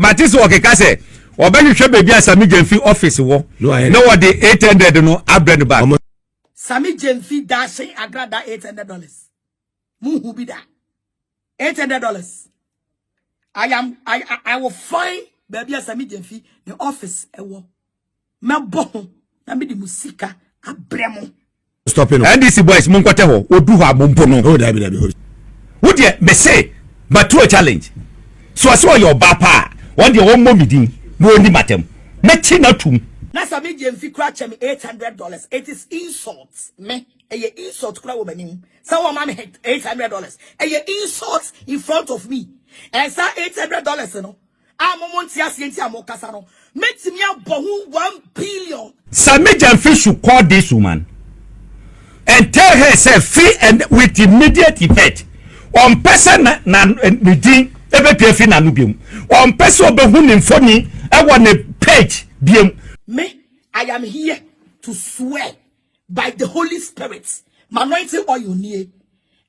Mate sɛ ɔkeka sɛ ɔbɛhwehwɛ baabi a Sammy Gyamfi office wɔ na wɔde 800 no abrɛ no back. Sammy Gyamfi dashing Agrada $800. Muhu bi da. $800. I am I will find baabi a Sammy Gyamfi the office ɛwɔ. Mɛbɔ ho na mede mu sika abrɛ mo. Stopping. NDC boys, mo nkɔtɛ hɔ, odu hɔ a mo mpo no. Oh, dabi, dabi. Wo deɛ, mese matuo challenge so, ɔsɛ ɔyɛ ɔbaa paa, wɔn deɛ wɔmmɔ mi din na wɔnni matam, mɛkyi na tum. Na Sammy Gyamfi kura kyɛ me $800. It is insult me. Ɛyɛ insult kura wɔ m'anim sɛ wɔn ma me $800. Ɛyɛ insult in front of me. Ɛnsa $800 no a mo mo nte aseɛ nti a mo kasa no, mɛtumi abɔ ho 1 billion. Sammy Gyamfi should call this woman and tell her say free and with immediate effect, ɔmpɛ sɛ na ne din ebepie fi n'ano biem, ɔmpɛ sɛ ɔbɛhu ne mfoni ɛwɔ ne page biem. Me, I am here to swear by the Holy Spirit. My anointing oil nie.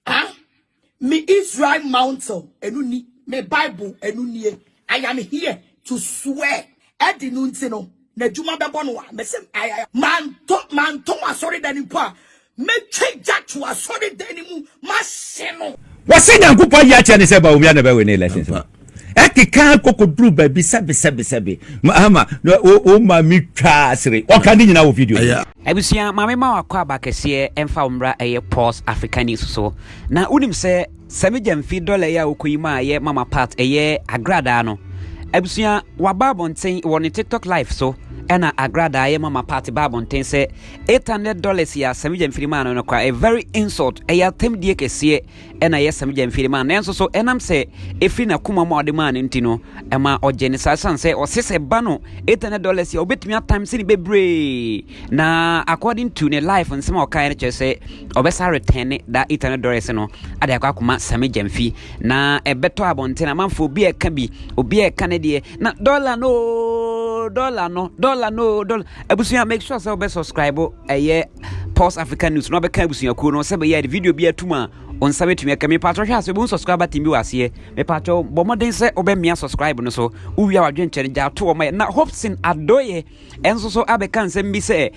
Ah, me Israel mountain enu ni, me Bible enu nie. I am here to swear. Edi nu nti no, na dwuma bɛbɔ no a, me se I man to man to asɔre dan mpo a, me twe gya to asɔre dan mu, ma hye no. Wɔsɛ Nyankopɔn yi akyɛ ne sɛ Bawumia na bɛwɛ ne elections no, ɛkeka kɔkɔduru baabi sɛbe sɛbe sɛbe ama wo ma mi twaa sere, ɔka ne nyinaa wɔ video. Abusua, maame, ma wakɔ aba kɛseɛ ɛmfa wo mmra ɛyɛ Pause Africa News so. Na wonim sɛ Sammy Gyamfi dɔla yi a wokɔyi ma ɛyɛ Mama Pat, ɛyɛ Agradaa no, abusua, waba abɔnten wɔ ne TikTok live so, ɛna Agradaa ɛyɛ Mama Pat ba abɔnten sɛ $800 yɛ a Sammy Gyamfi maa no kwa, a very insult, ɛyɛ atɛmdie kɛseɛ ɛna ɛyɛ Sammy Gyamfi maa no. Nanso so ɛnam sɛ ɛfiri n'akoma mu a ɔde maa no nti no, ɛma ɔgye ne saa, san sɛ ɔse sɛ ba no $800 yɛ ɔbɛtumi atam sɛ ne bebree. Na according to ne live nsɛm a ɔkaeɛ no, kyerɛ sɛ ɔbɛsa return da $800 no ade akɔ akoma Sammy Gyamfi. Na ɛbɛtɔ abɔnten, amanfoɔ obi a ɛka bi, obi a ɛka ne deɛ na dɔla no, dɔla no, dɔla no, dɔla. Abusua, make sure sɛ wobɛ subscribe ɛyɛ Pulse African News na wobɛka abusuakuo no sɛ bɛyɛ de video bi atum a wo nsa bɛtumi aka. Mepatwɛ, hwɛ ase, wobɛhu subscribe button bi wɔ aseɛ. Mepatwɛ, bɔ mmɔden sɛ wobɛmia subscribe no so. Wowie a, wadwenkyɛ no gya ato wɔ ma. Na Hopeson Adorye ɛnso so abɛka nsɛm bi sɛ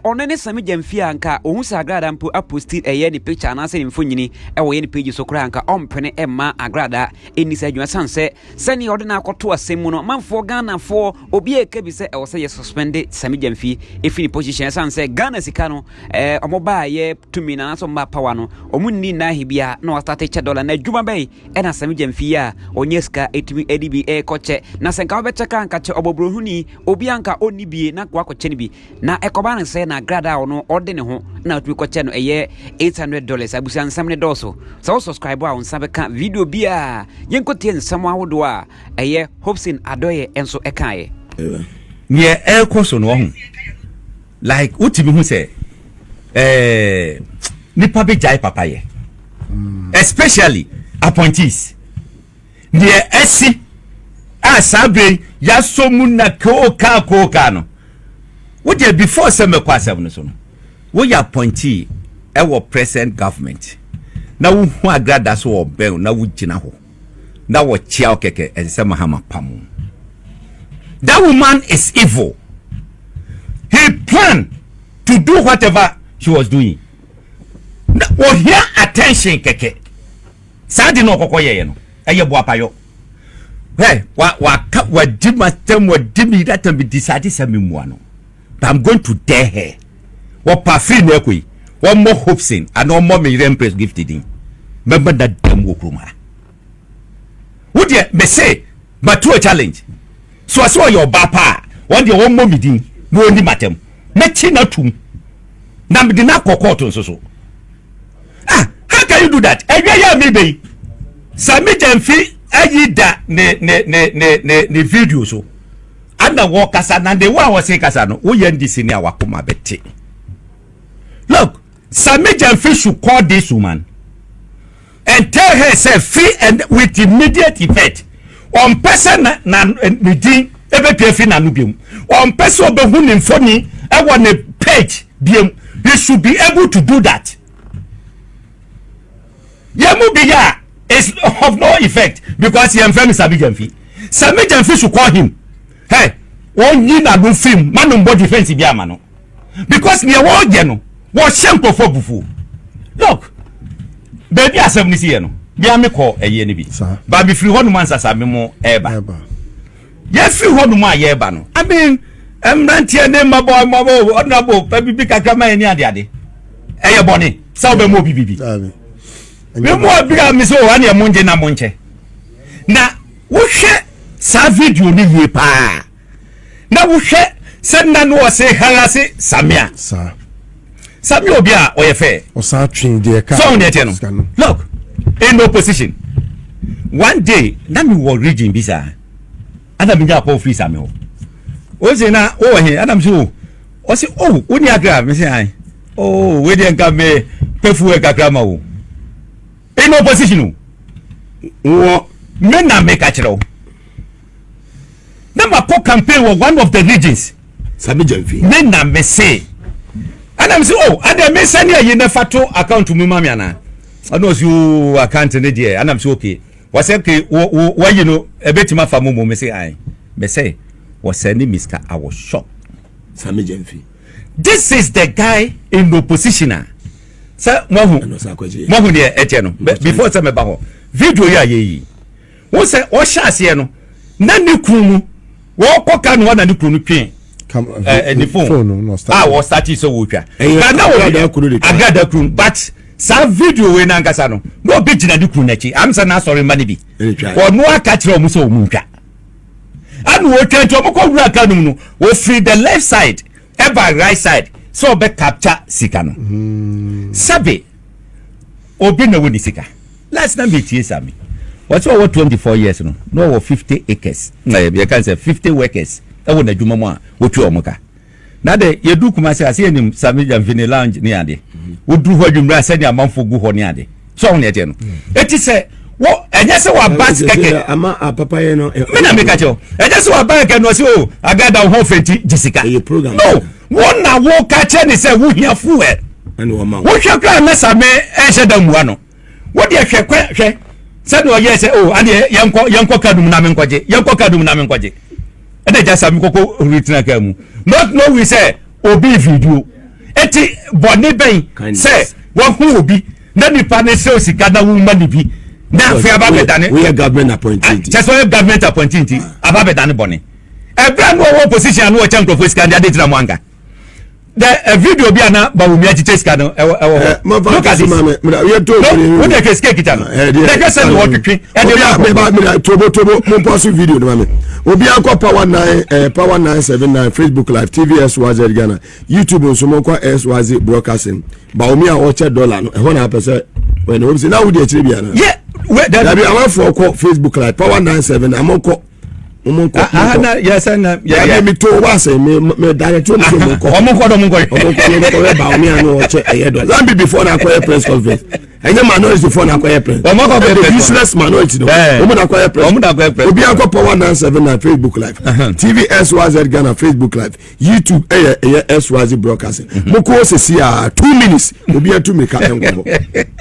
ɔno ne Sammy Gyamfi a nka ɔhu sɛ Agrada mpo apost ɛyɛ ne picture anaasɛ ne mfonyini ɛwɔ yɛ ne page so koraa, nka ɔmpene ɛmma Agrada ɛnni sɛ adwuma, sane sɛ sɛnea ɔde no akɔto asɛm mu no, manfoɔ Ghanafoɔ obi a ɛka bi sɛ ɛwɔ sɛ yɛ suspend Sammy Gyamfi ɛfi ne position, ɛsiane sɛ Ghana sika no ɔmo baa yɛ tumi na anaasɛ ɔmo baa power no, ɔmo nni nnahe bia na wɔastart kyɛ dɔla. Na adwuma bɛyi ɛna Sammy Gyamfi a ɔnyɛ sika ɛtumi ɛde bi ɛrekɔkyɛ? Na sɛ nka wobɛkyɛ ka, nka kyɛ ɔbɔborɔhuni obi anka ɔnni bie na wakɔkyɛ no bi, na ɛkɔba no sɛ na Agrada a ɔno ɔde ne ho na ɔtumi kɔkyɛ no ɛyɛ $800. Abusua, nsɛm ne dɔɔso. Sɛ wo subscribe a, wo nsa bɛka video bi a yɛnkɔtie nsɛm ahodoɔ a ɛyɛ Hopeson Adorye nso ɛkaeɛ. Neɛ ɛrekɔ so no, ɔho like wotumi hu sɛ nipa bɛgyae papayɛ, especially appointees. Deɛ ɛsi a saa bere yasɔ mu na kookaa kookaa no, wodeɛ before sɛ mɛkɔ asɛm no so no, woyɛ appointee ɛwɔ present government na wohu Agrada so wɔ bɛn na wogyina hɔ na wɔkyia wo kɛkɛ, ɛsɛ sɛ Mahama pam. That woman is evil. He planned to do whatever she was doing na wɔhia attention kɛkɛ. Saa de na ɔkɔkɔ yɛyɛ no, ɛyɛ boapayɔ hɛ wa waka wadi ma tɛm wadi mi data mi decide sɛ mi mua no, but I'm going to dare her. Wɔpa firi na ɛkɔ yi, wɔmmɔ Hopeson ana ɔmmɔ mi yere Empress Gift din, bɛbɛ da dɛm wɔ kurom ha. Wodeɛ, mese matuo challenge so, ɔsɛ ɔyɛ ɔbaa paa, wɔn deɛ wɔmmɔ mi din na wɔnni matam, mɛkyi na tum na mede no akɔ court nso so. Ah, how can you do that? Ɛwia yɛ a mi bɛ yi, Sammy Gyamfi ayi da ne video so ana wɔkasa na de wo a wɔse kasa no, woyɛ NDC ne a wakoma bɛte. Look, Sammy Gyamfi should call this woman and tell her say free and with immediate effect, ɔmpɛ sɛ na ne din ebepie fi n'ano biem, ɔmpɛ sɛ ɔbɛhu ne mfoni ɛwɔ ne page biem. He should be able to do that. Yɛn mu bi yɛ a, it's of no effect because yɛn fɛ mi Sammy Gyamfi. Sammy Gyamfi should call him. Hey, wɔnyi n'ano fim ma no mbɔ defense bi ama no because nea wɔreyɛ no wɔhyɛ nkurɔfoɔ abufuo. Look, baabi asɛm no si yɛ no, bia me kɔ ɛyɛ no bi. Ba me firi hɔ nom ansa Sammy mo ɛɛba. Yɛfiri hɔ nom a yɛreba no, I mean, mmeranteɛ ne mmabɔ mmabɔ honorable pɛ bibi kakra ma yɛ ne adeade. Ɛyɛ bɔne sɛ wobɛma obi bibi. Me mu obi a me sɛ o ɛneɛ mo ngye na mo nkyɛ. Na wohwɛ saa video no yie paa na wohwɛ sɛ nna no ɔse harase Samia. Samia obi a ɔyɛ fɛ. Ɔsan twe deɛ ka. So ɔn deɛ teɛ no. Look, in opposition one day na mi wɔ region bi saa ana mi nya call firi Sami hɔ. Ɔse na wowɔ he ana mi sɛ o ɔse o wo ni akra mi sɛ ayi. Oh, wei deɛ nka me pɛ fuel kakra ma wo. In opposition o. Wɔ me na meka kyerɛ wo. Na makɔ campaign wɔ one of the regions. Sami Gyamfi. Me na me se. Ɛna me se oh, adeɛ me sani ayi na fa to account mu ma me anaa. Ɛna ɔsi oh, account ne deɛ. Ɛna me se okay. Wɔsɛ okay, wo wo wayi no ɛbɛtumi afa mu mu me se ayi. Me se wɔsɛ ne miska I was shocked. Sami Gyamfi. This is the guy in opposition a sɛ moahu moahu deɛ ɛkyɛ no before sɛ mɛba hɔ video yi a yɛyi wo sɛ ɔhyɛ aseɛ no na ne kunu no wɔkɔ ka no hɔ na ne kunu no twe ne phone a wɔsate sɛ wɔtwa agrada kunu but saa video wei nankasa no na obi gyina ne kunu n'akyi am sɛ n'asɔre mma no bi ɔno aka kyerɛ ɔmo sɛ ɔmo ntwa Ɛna ɔtwa nti ɔmo kɔ wura car no mu no ofiri the left side ɛba right side sɛ ɔbɛ capture sika no. Hmm. Sɛbe obi na wɔ ne sika. Last na mi tie Sami. Wɔsɛ ɔwɔ 24 years no na ɔwɔ 50 acres. Na yɛ kan sɛ 50 workers ɛwɔ n'adwuma mu a wotua wɔn ka. Na de yɛdu Kumasi ase yɛnim Sami Gyamfi ne lounge ne ade. Woduru hɔ adwummerɛ a sɛdeɛ amanfoɔ gu hɔ ne ade. So ɔho ne ɛteɛ no. Eti sɛ wo ɛnyɛ sɛ waba kɛkɛ. Ama apapayɛ no. Me na meka kyerɛ wo. Ɛnyɛ sɛ waba kɛkɛ no ɔsɛ o agada wo ho fɛ nti gye sika. No wo na wo ka kyerɛ ne sɛ wohia fuel. Wohwɛ koraa na Sami ɛnhyɛ da mmua no. Wo deɛ hwɛ kwan hwɛ sɛdeɛ ɔyɛɛ sɛ o oh, adeɛ yɛnkɔ yɛnkɔ kaa no mu na menkɔgye yɛnkɔ kaa no mu na menkɔgye ɛna gya sa mekɔkɔ huri tena kaa mu not knowing sɛ obi video eti bɔne bɛn sɛ wahu obi na nipa ne sɛ sika na woma ne bi na afei aba bɛdane woyɛ government appointee nti kyɛ sɛ ɔyɛ government appointee nti aba bɛdane bɔne ɛberɛ a na ɔwɔ opposition a na ɔkyɛ nkurɔfoɔ sika nde ade gyina mu anka the a video bi a na Bawumia kyekyɛ sika no ɛwɔ ɛwɔ hɔ. Look at this. No, wo de hwɛ sika kita no. Na hwɛ sɛ na wɔtwetwe ɛde ma akɔ. Tobo tobo mo mpɔ so video no ma mi. Obi akɔ power nine eh, power 979 Facebook live TV SYZ Ghana YouTube nso mo nkɔ SYZ broadcasting. Bawumia ɔkyɛ dollar no ɛhɔ na apɛ sɛ wɔn na wɔn si na wodi akyire bi ana. Yɛ dabi amanfoɔ kɔ Facebook live power 97 amokɔ mo nkɔ mo nkɔ yɛ sɛ na yɛ yɛ mi to wa sɛ mi mi direct mo so mo nkɔ ɔmo nkɔ dɔ mo nkɔ ɔmo nkɔ mo nkɔ yɛ ba ɔmo yɛ ano ɔkyɛ ɛyɛ dɔ zambi before na akɔyɛ press conference ɛnyɛ minority fo na akɔyɛ press ɔmo akɔ press the useless minority no ɔmo na akɔyɛ press ɔmo na akɔyɛ press obi akɔ power 979 Facebook live TV SYZ Ghana Facebook live YouTube ɛyɛ ɛyɛ SYZ broadcasting mo kɔ sisi a 2 minutes obi atu mirika ɛnkɔ hɔ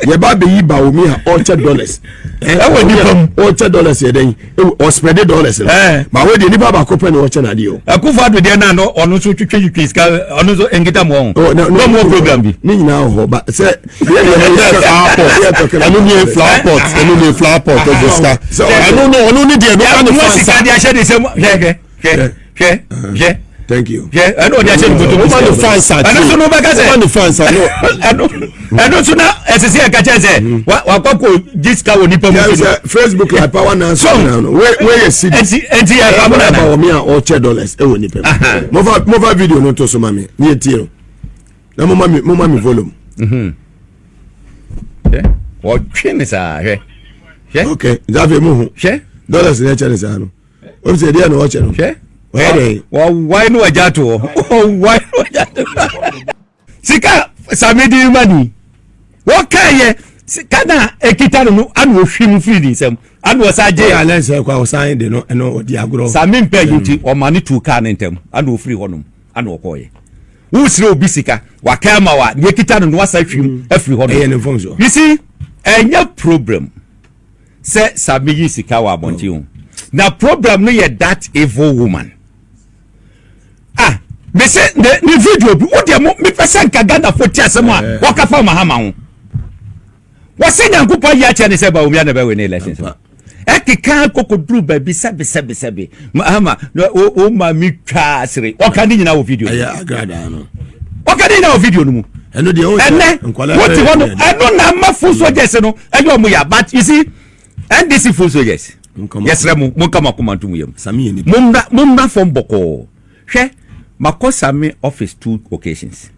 yɛba abɛyi Bawumia a ɔkyɛ dollars. Ɛwɔ nipa mu. Ɔkyɛ dollars yɛ dɛn ɔspɛde dollars no ba wo deɛ nipa baako pɛ na ɔkyɛ n'adeɛ o. Akufo Addo deɛ naa no ɔno nso twitwi twitwi sika ɔno nso nkita mu ɔho na ɔmo wɔ program bi. Ne nyinaa wɔ hɔ ba sɛ yɛ deɛ yɛ flower pot ɛno nie flower pot ɛno nie flower pot ɔbɔ sika ɛno no ɔno ne deɛ no ka ne fansa. Sika de ahyɛ ne nsam hwɛ hwɛ hwɛ hwɛ hwɛ. Thank you. Hwɛ ɛna ɔde ahyɛ ne bɔtɔ mu. Ɔma ne fans ati. Ɛno nso no bɛka sɛ. Ɔma ne fans ati. Ɛno ɛno nso na ɛsɛ sɛ ɛka kyɛn sɛ wakɔ kɔ gye sika wɔ nipa mu. Yɛn sɛ Facebook like power na so na no wey wey yɛ sidi. Ɛnti ɛnti yɛ ɛfam na na. Ɛba wɔ mi a ɔkyɛ dollars ɛwɔ nipa mu. Mofa mofa video no to so ma mi ni yɛ tie o na mo ma mi mo ma mi volume. Wɔtwe ne saa hwɛ. Hwɛ. Ok nzafe mu hu. Hwɛ. Dollars na ɛkyɛ ne saa no. Obi sɛ deɛ na ɔkyɛ no. Hwɛ. Ɔyɛ dɛ. Wɔwae no agya to hɔ. Wɔwae no agya to hɔ. Sika Sami di ma ni. Wɔka yɛ sika na ekita no no ana ohwi mu firi ne nsam. Ana ɔsa gye. Ɔyɛ alɛ sɛ kwa ɔsan de no ɛno ɔdi agorɔ. Sami mpɛ yi nti ɔma ne tu kaa ne ntɛm ana ofiri hɔnom ana ɔkɔɔyɛ. Wosrɛ obi sika waka ama wa nea ekita no no wasa hwi mu afiri hɔnom. Ɛyɛ ne mfomso. You see ɛnyɛ problem. Sɛ Sami yi sika wɔ abɔnten o. Na problem no yɛ that evil woman. Ah, mese ne ne video bi wo deɛ mo mepɛ sɛ nka Ghanafoɔ ti asɛm a eh. wɔka fa Mahama ho. Wɔsɛ Nyankopɔn ayi akyerɛ ne sɛ Bawumia na bɛwɛ ne elections no. Ɛkeka kɔkɔduru baabi sɛbe sɛbe sɛbe Mahama wo ma mi twaa sere. Wɔka ne nyinaa wɔ video. Ɛyɛ agradaa no. Wɔka ne nyinaa wɔ video no mu. Ɛno deɛ o sɛ nkwadaa wote hɔ no ɛno na ama full soldiers no ɛyɛ ɔmo ya but you see NDC full soldiers yɛsrɛ mo monka mo akoma nto mo yam mommra mommra fam bɔkɔɔ hwɛ makɔ Sami office two occasions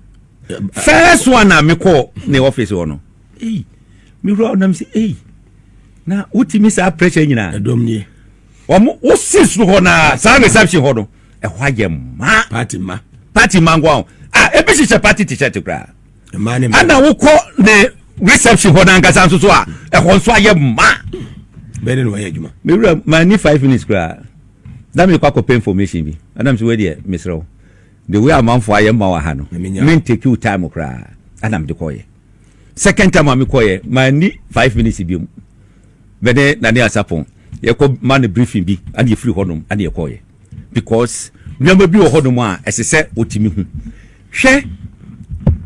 first one a mekɔ ne office hɔ no ei mewura ɔnam sɛ ei na wotumi saa pressure nyinaa ɛdɔm nie wɔn wosi soro hɔ na saa reception hɔ no ɛhɔ ayɛ ma party ma party ma nko a ebi hyehyɛ party t-shirt koraa ɛna wokɔ ne reception hɔ n'ankasa nso so a ɛhɔ nso ayɛ ma. Bɛyɛ dɛ na wayɛ adwuma. Me wura maa ni 5 minutes koraa na mi kɔ akɔpɛ information bi ɛna mi sɛ wei deɛ mesrɛ wo, the way amanfo ayɛ ma wɔ ha no, men take you time koraa. Ɛna mi de kɔɔyɛ. Second time a mi kɔɔyɛ, maa ni 5 minutes bi mu bɛne Nane Asapɔn yɛkɔ ma no briefing bi ɛna yɛfiri hɔnom ɛna yɛkɔɔyɛ, because nneɛma bi wɔ hɔnom a ɛsɛ sɛ otimi hu. Hwɛ,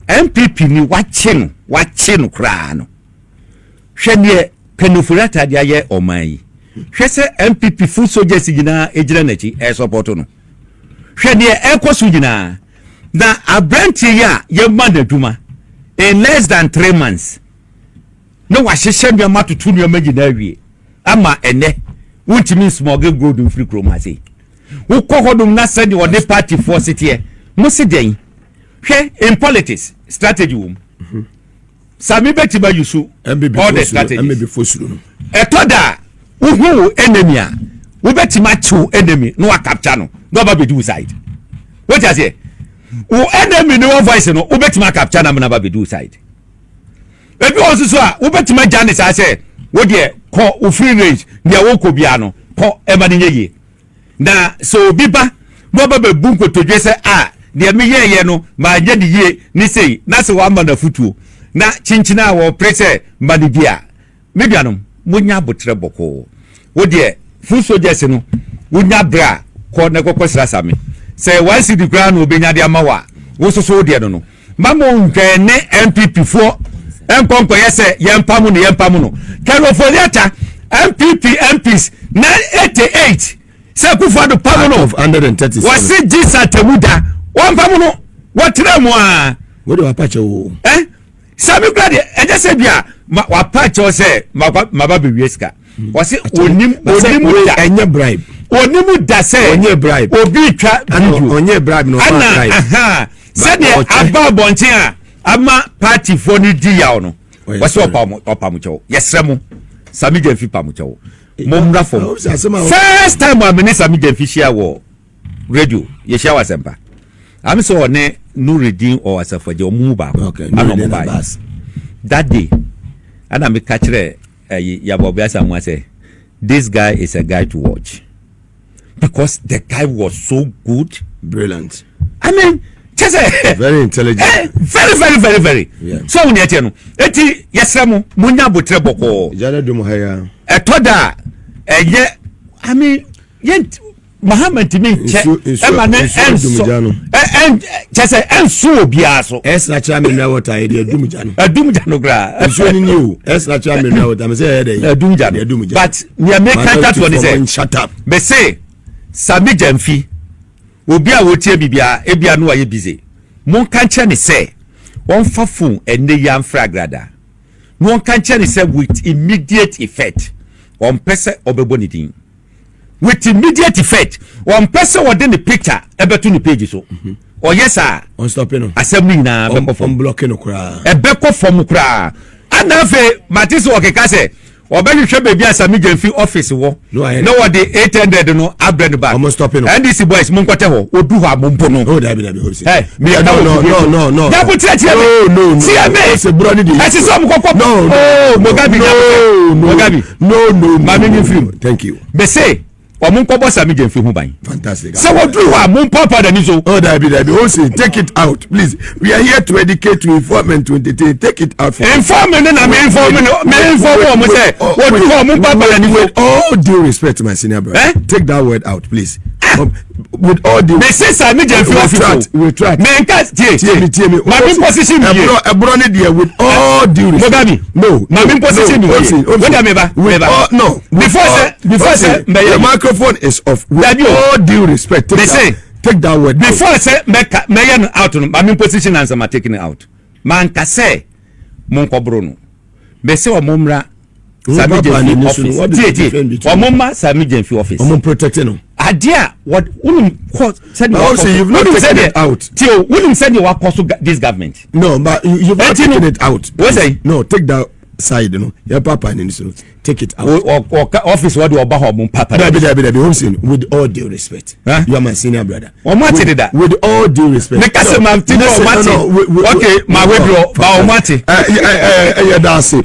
NPP ni wakye no, wakye no koraa no. Hwɛ neɛ Ken Ofori-Atta de ayɛ ɔman yi. Hwɛ sɛ NPP foot soldiers nyinaa gyina n'akyi ɛresɔpɔto no. Hwɛ neɛ ɛrekɔ so nyinaa. Na aberanteɛ yi a yɛma n'adwuma in less than 3 months na wahyehyɛ nneɛma atoto nneɛma nyinaa awie ama ɛnɛ wontumi nsmuggle gold mfiri kurom ha sei. Wokɔ hɔnom na sɛdeɛ ɔne partyfoɔ seteɛ mo se dɛn. Hwɛ, in politics strategy wɔ mu. Sami bɛtumi ayi so all the strategies. Ɛtɔ da wohu wo enemy a, wobɛtumi akyew enemy na wacapture no na ɔba bɛdi wo side. Wote aseɛ? Wo enemy ne wɔ voice no, wobɛtumi acapture na na ba bɛdi wo side. Ebi wɔ nso so a wobɛtumi agya ne saa sɛ wodeɛ kɔ wo free range, nea wokɔ biara no kɔ, ɛma no nyɛ yie. Na sɛ obi ba na ɔba bɛbu nkotodwe sɛ a deɛ meyɛɛyɛ no maanyɛ ne yie ne sei, na sɛ wama no afotuo na kyenkyene a wɔpere sɛ ma no bi a, me nuanom, monya abotrɛ bɔkɔɔ. Wo deɛ foot soldiers no, wonya berɛ a kɔ na kɔkɔ sra Same. Sɛ 1 cedi koraa na obɛnya de ama wo a, wo soso wo deɛ no ma mo nhwɛ ne NPP foɔ nkɔ nkɔyɛ sɛ yɛmpa mo no, yɛmpa mo no. Ken Ofori-Atta, NPP MPs na 88 sɛ Akufo-Addo pa mo no, wɔse gye satamu da wɔmpa mo no, wɔtena mu a. Wode wapa kyɛw o. Eh? Sami kura deɛ ɛnyɛ sɛ bi a wapa kyɛw sɛ maba bɛwie sika. Wɔse onim onim da. Ɛnyɛ bribe. Onim da sɛ ɔnyɛ bribe. Obi twa video. Ɔnyɛ bribe na ɔfa bribe. Ana sɛdeɛ aba abɔnten a ama partyfoɔ no di yaw no, wɔsɛ ɔpa mo kyɛw. Yɛsrɛ mo, Sami Gyamfi pa mo kyɛw, mo mmra fam. First time a me ne Sami Gyamfi hyia wɔ radio, yɛhyia wɔ Asɛmpa am sɛ ɔne Nuridin ɔ Asafo-Agyei ɔmo mu baako ana ɔmo baa that day, ana meka kyerɛ ɛyi Yabɔ Obi sɛ this guy is a guy to watch because the guy was so good. Brilliant. I mean, kyɛ sɛ very intelligent. Very very very very. So wɔn yɛ tiɛ no eti yɛsrɛ mo, mo nya abotire bɔkɔɔ. Ìjà dum ha ya. Ɛtɔ da ɛyɛ, I mean, yɛn Mahama ntumi nkyɛ ɛma ne ɛnsɔ ɛ kyɛ sɛ ɛnso obiara so. S Natural mineral water yɛ de ɛdum gya no. Ɛdum gya no koraa. Nsuo ni ni o, S Natural mineral water mɛ sɛ ɛyɛ dɛ. Ɛdum gya no, but nea mi ka ta toɔ ni sɛ mɛ se Sami Gyamfi, obi a wotie bibia ebia no ayɛ busy, mo nka nkyɛn ne sɛ wɔnfa phone ɛnɛ yi amfrɛ Agrada na wɔnka nkyɛn ne sɛ with immediate effect wɔmpɛ sɛ ɔbɛbɔ ne din. With immediate effect wɔmpɛ sɛ wɔde ne picture ɛbɛto ne page so. Ɔyɛ saa, asɛm no nyinaa bɛkɔ fam, ɛbɛkɔ fam koraa. Ana afei mate sɛ ɔkeka sɛ ɔbɛhwehwɛ baabi a Sami Gyamfi office wɔ na wɔde 800 no abrɛ no back. NDC boys, mo nkɔtɛ hɔ, odu hɔ a mo mpo no. Ɛ dabo tiɛ tiɛ mi tiɛ mi ɛsɛ sɛ ɔmo kɔkɔ. Oh, Mogabi, Mogabi, no no maame mi nfiri mu. Thank you. Bɛsɛ. Wɔn nkɔbɔ Sammy Gyamfi ho ban. Fantastic. Sɛ wɔduru hɔ a, mo mpaapaa n'ani so. Oh, dabi, dabi. Ose, take it out, please. We are here to educate, to inform, and to entertain. Take it out. For Inform me na me inform no, me inform wɔn sɛ wɔduru hɔ a, mo mpaapaa n'ani so. With all due respect to my senior brother, Eh? take that word out, please. With all due. Me se Sammy Gyamfi office o. Retract. Me nka tie. Tie mi, tie mi. Ma mi position mi yie. Ɛbrɔ, ɛbrɔ ne deɛ with all due respect. Mugabe. No. Ma mi position mi yie. Wo da me ba, me ba. All, no. Before sɛ, before sɛ mbɛyɛ. The microphone is off. With Dabi o. all due respect. Take Me that, se. Take that word. out. Before sɛ mɛka mɛyɛ no out no, ma mi position ansa ma taking it out. Ma nka sɛ mo nkɔboro no. Me se ɔmo mmra Sammy Gyamfi office. Tie tie. Ɔmo mma Sammy Gyamfi office. Ɔmo protect no. Adeɛ a wɔ wonim kɔ sɛdeɛ wakɔ so you've not taken it out. Tie o, wonim sɛdeɛ wakɔ so this government. No, but you've not taken it out. Wọ́n sẹ́yìn. No, take that side no. Yẹ papa ni so take it out. Office wọ́n de ọba hɔ ɔmo papa. Dabi dabi dabi Homsin, with all due respect. Huh? You are my senior brother. Ọmọ ati deda. With all due respect. Mi kase ma ti dọ ọmọ ati. Okay, ma withdraw ba ọmọ ati. Ẹ ẹ ẹ yẹ daase.